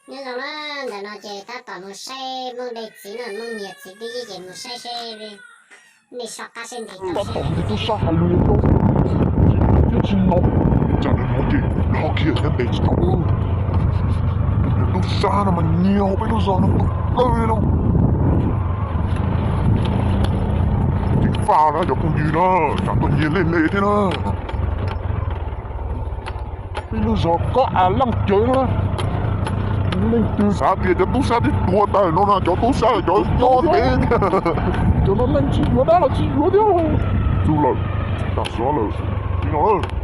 Nyob zoo na, ntawm no ces tab tom mus saib Hmoob de txiv no, Hmoob nyiag txiv twb yij ces mus saib seb nej soj qab seb nti tau. Tab tom nti tub sab hais lus rau thiab tsis no, tsam nws hnov ces lawv ho khiav thiab ntes tsis tau. Tus niag tub sab no mas nyiag peb lub zos no tau plaws li no. Ceev faj na cov phooj ywg na, tsam tuaj nyiag lej lej thiab na. Peb lub zos kob av leej cawv na. Leej twg xav tias cov tub sab twb tuag tag no na, cov tub sab cov nyob ntev tiag. Cov no neeg tsis yuav dab los tsis yuav thiab. Txug lawm, tag sov lawm, tsis no lawm.